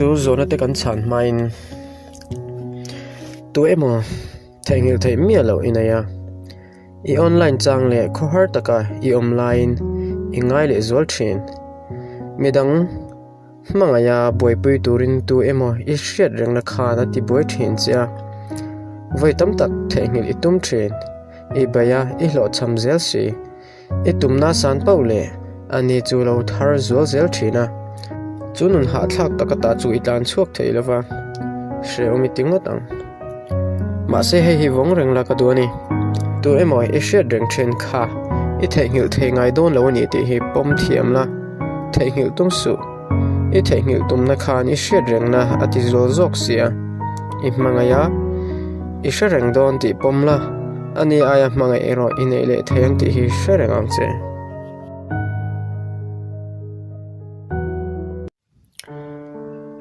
Chu zawhna te kan chhan hmain tu emaw theihnghilh theih miah loh i nei a, i online chang leh khawhar taka i awm laiin i ngai leh zual thin. Midang hmangaiha buaipui turin tu emaw i hriat rengna khan a ti buai thin che a, vawi tam tak theihnghilh i tum thin, i bei a, i hlawhchham zel si. I tumna san pauh leh a ni chu lo thar zual zel thin a, chu nun hahthlak taka ta chu i tlan chhuak thei lo va, hrehawm i ti ngawt ang. Mahse hei hi vawng reng la ka duh a ni. Tu emaw i hriat reng thin kha i theihnghilh thei ngai dawn lo a ni tih hi pawm thiam la, theihnghilh tum suh. I theihnghilh tumna khan i hriat rengna a ti zual zawk si a, i hmangaih a, i hre reng dawn tih pawm la, ani aia hmangaih erawh i neih leh thei ang tih hi hre reng ang che.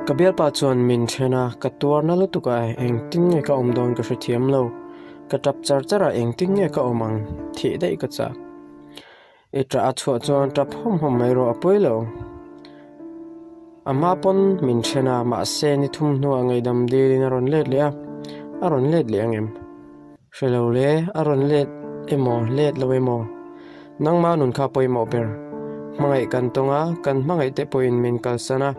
Ka bialpa chuan min then a, ka tuar na lutuk a, engtin nge ka awm dawn ka hrethiam lo. Ka tap char char a, engtin nge ka awm ang, thih daih ka chak. I ṭah a chhuah chuan ṭap hawm hawm mai rawh a pawi lo. A hma pawn min ṭhen a, mahse ni thum hnuah ngaihdam dilin a rawn let leh a, a rawn let leh ang em? Hre lo le, a rawn let emaw let lo emaw? Nangma nun kha pawimawh ber. Hmangaih kan tawng a, kan hmangaih te pawhin min kalsan a,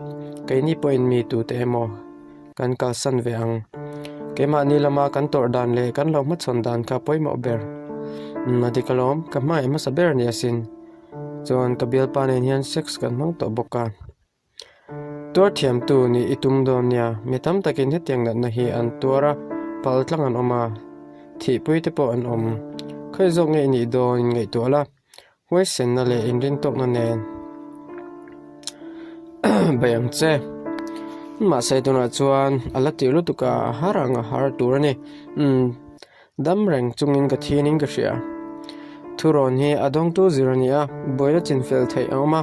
keini pawhin mi tute emaw Kan kalsan ve ang. Keimahni lama kan tawrh dan leh kan lo hmachhawn dan kha pawimawh ber. Umm a dik alawm, ka hmangaih hmasa ber a ni asin. Chuan ka bialpa nen hian sex kan hmang tawh bawk a. Tuar thiamtu nih i tum dawn nia, mi tam takin hetiang natna hi an tuar a, pal tlang an awm a, thihpui te pawh an awm. Khawi zawk nge i nih dawn in ngaihtuah la. Huaisenna leh inrintawkna nen bei ang che. Mahse tunah chuan a la tir lutuk a, a har ang a har tur a ni. Umm dam reng chungin ka thianin ka hria. Thurawn hi a dawngtu zir a ni a, buaina chinfel theih a awm a,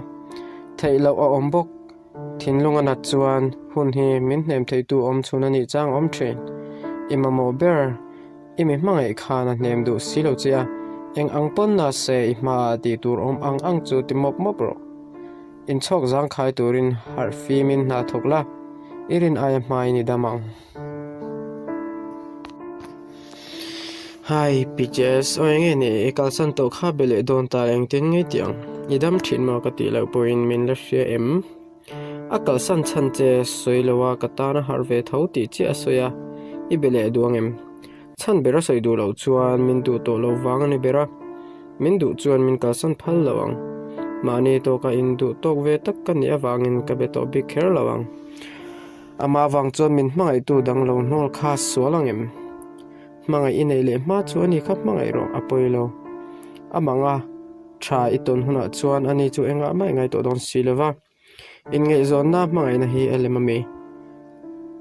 theih loh a awm bawk. Thinlung a nat chuan hun hi min hnem theitu awm chhun a nih chang awm thin. I mamawh ber, i mi hmangaih khan a hnem duh si lo che a, eng ang pawn na se i hmaah tih tur awm ang ang chu ti mawp mawp rawh. Inchhawk zangkhai turin harh fimin hna thawk la, i rin aia hmain i dam ang. Hi PJS, aw enge ni i kalsan tawh kha be leh dawn ta engtin ngei tih ang? I dam thin maw ka tih loh pawhin min la hria em? A kalsan chhan che sawi lo a ka tan a harh ve tho tih chiah a sawi a, i be leh duh ang em? Chhan ber a sawi duh loh chuan min duh tawh lo vang a ni ber a, min duh chuan min kalsan phal lo ang. Mahni tawka induh tawk ve tak ka nih avangin ka be tawh bik kher lo ang. Amah vang chuan min hmangaihtu dang lo hnawl kha sual ang em? Hmangaih i neih leh hma chu ani kha hmangaih rawh a pawi lo. A manga tha i tawn hunah chuan ani chu engah mah i ngaihtuah dawn si lo va. Inngaihzawnna hmangaihna hi a lem a mi.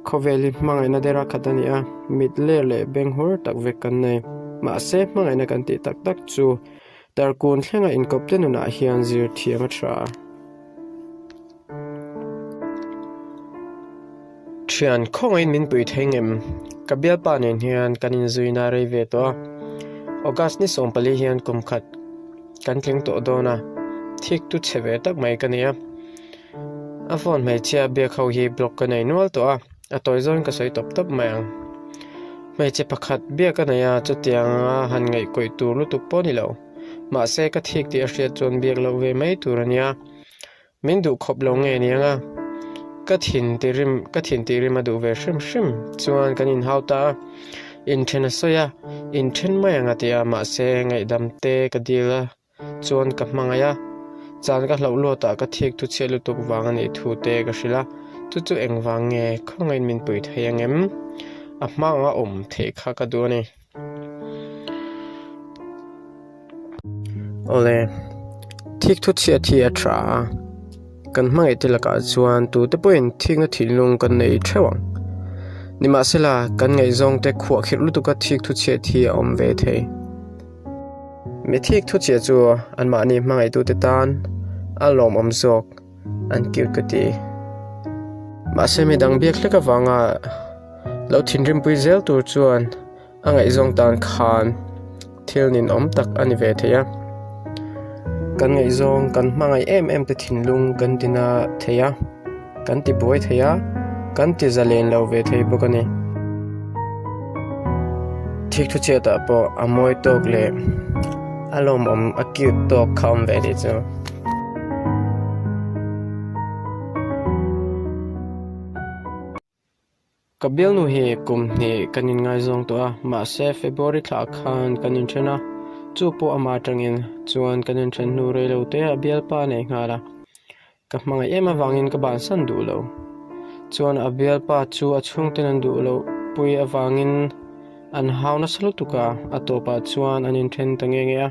Khawvel hi hmangaihna dera khat a ni a, mit ler leh benghur tak vek kan nei. Mahse hmangaihna kan tih tak tak chu tarkun thlenga inkawpte nunah hian zir thiam a tha. Thian khawngaiin min pui thei ngem? Ka bialpa nen hian kan inzuina rei ve tawh a, August ni 14 hian kum khat kan tling tawh dawn a, thik tu chhe ve tak mai ka ni a. A phone hmeichhia biak ho hi block ka nei nual tawh a, a tawi zawngin ka sawi tawp tawp mai ang. Hmeichhe pakhat biak a nei a, chutianga han ngaihkawih tur lutuk pawh a ni lo. Mahse ka thik tih a hriat chuan biak loh ve mai tur a nia. Min duh khawp lo nge ni anga? Ka thin ti rim, ka thin ti rim a duh ve hrim hrim chuan kan inhau ta a. Inthen a sawi a, inthen mai ang a ti a, mahse ngaihdam te ka dil a chuan ka hmangaih a. Chan ka hlauh luatah ka thik thu chhiat lutuk vang a nih thu te ka hrilh a, chu chu engvang nge khawngaih min pui thei ang em? A hma anga awm theih kha ka duh a ni. Awle, thik thu chhiat hi a tha a, kan hmangaih te lakah chuan tute pawhin thikna thinlung kan nei theuh ang. Nimahsela, kan ngaihzawng te khuahkhirh lutuka thik thu chhiat hi a awm ve thei. Mi thik thu chhiat chu anmahni hmangaihtute tan a lawmawm zawk an cute ka ti. Mahse midang biak hlek avanga lo thinrimpui zel tur chuan a ngaihzawng tan khan thil ninawm tak a ni ve thei a. Kan ngaihzawng kan hmangaih em em te thinlung kan tina thei a, kan ti buai thei a, Kan ti zalen lo ve thei bawk a ni. Thikthu chhiatah pawh a mawi tawk leh a lawmawm a cute tawk kha awm ve tih chu. Ka bialnu hi kum hnih kan inngaizawng tawh a, mahse February thla khan kan inthen a, chu pawh amah atangin chuan kan inthen hnu rei lo te a bialpa a nei nghal a, ka hmangaih em avangin ka bansan duh lo. Chuan a bialpa chu a chhungten an duh loh pui avangin an hau nasa lutuk a, a tawpah chuan an inthen ta nge nge a.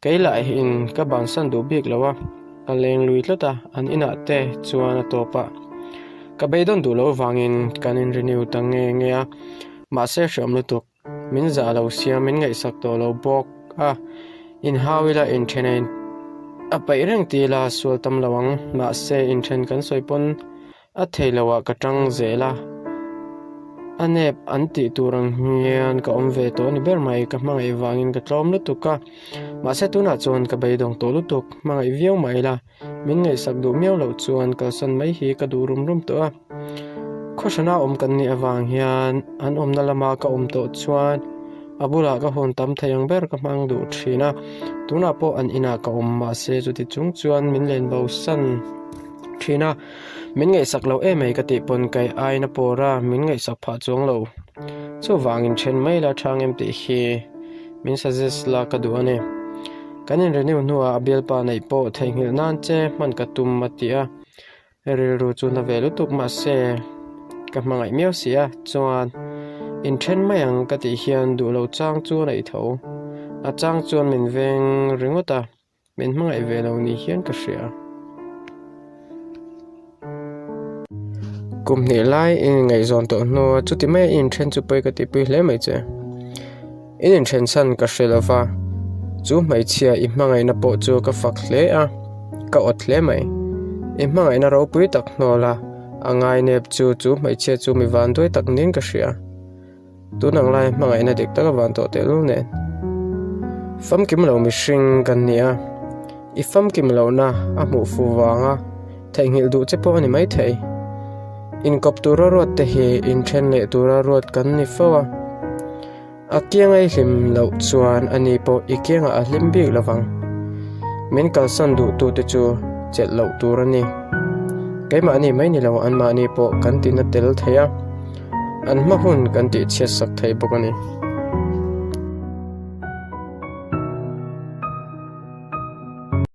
Kei lahin ka bansan duh bik lo a, ka leng lui tlat a, an inah te chuan a tawp a. Ka beidawn duh loh vangin kan in renew ta nge nge a, mahse hreawm lutuk, min zah lo sia min ngaihsak tawh lo bawk a, inhau ila inthen a a paih reng ti ila sual tam lo ang, mahse inthen kan sawi pawn A thei lo ah ka tang zel a, a nep an tih tur ang hian ka awm ve tawh a ni ber mai, ka hmangaih vangin ka tlawm lutuk a, mahse tunah chuan ka beidawng tawh lutuk, hmangaih viau mah ila min ngaihsak duh miau loh chuan kalsan mai hi ka duh rum rum tawh a, khawhrana awm kan nih avang hian an awmna lama ka awm tawh chuan a bulah ka hawn tam thei ang ber ka hmang duh thin a, tunah pawh an inah ka awm mahse chuti chung chuan min len bosan thin a. Min ngaihsak lo em mai ka tih pawn kai aina pawr a, min ngaihsak phah chuang lo. Chuvangin then mai la thang em tih hi min suggest la ka duh a ni. Kan in renew hnuah a bialpa neih pawh theihnghilh nan che hman ka tum a ti a, rilru chu na ve lutuk mahse ka hmangaih miau si a, chuan in then mai ang ka tih hian duh lo chang chu a neih tho. A chang chuan min veng ringawt a. Min hmangaih ve lo ni hian ka hria. Kum hnih lai in inngaihzawn tawh hnua chuti mai a inthen chu pawi ka tihpui hle mai che. In inthen chhan ka hre lova, chu hmeichhia i hmangaihna pawh chu ka fak hle a, ka awt hle mai. I hmangaihna ropui tak hnawl a, a ngainep chu chu hmeichhia chu mi vanduai tak niin ka hria. Tun ang lai hmangaihna dik tak avan tawh tehlul nen. Famkim lo mihring kan ni a, i famkim lohna a hmuh fu vanga theihnghilh duh che pawh a ni maithei. Inkawp tura ruat te hi inthen leh tura ruat kan ni fo a, a kianga i hlim loh chuan ani pawh i kiangah a hlim bik lovang. Min kalsan duhtute chu chelh loh tur a ni. Keimahni mai ni lo anmahni pawh kan tina tel thei a. An hma hun kan tih chhiat sak thei bawk a ni.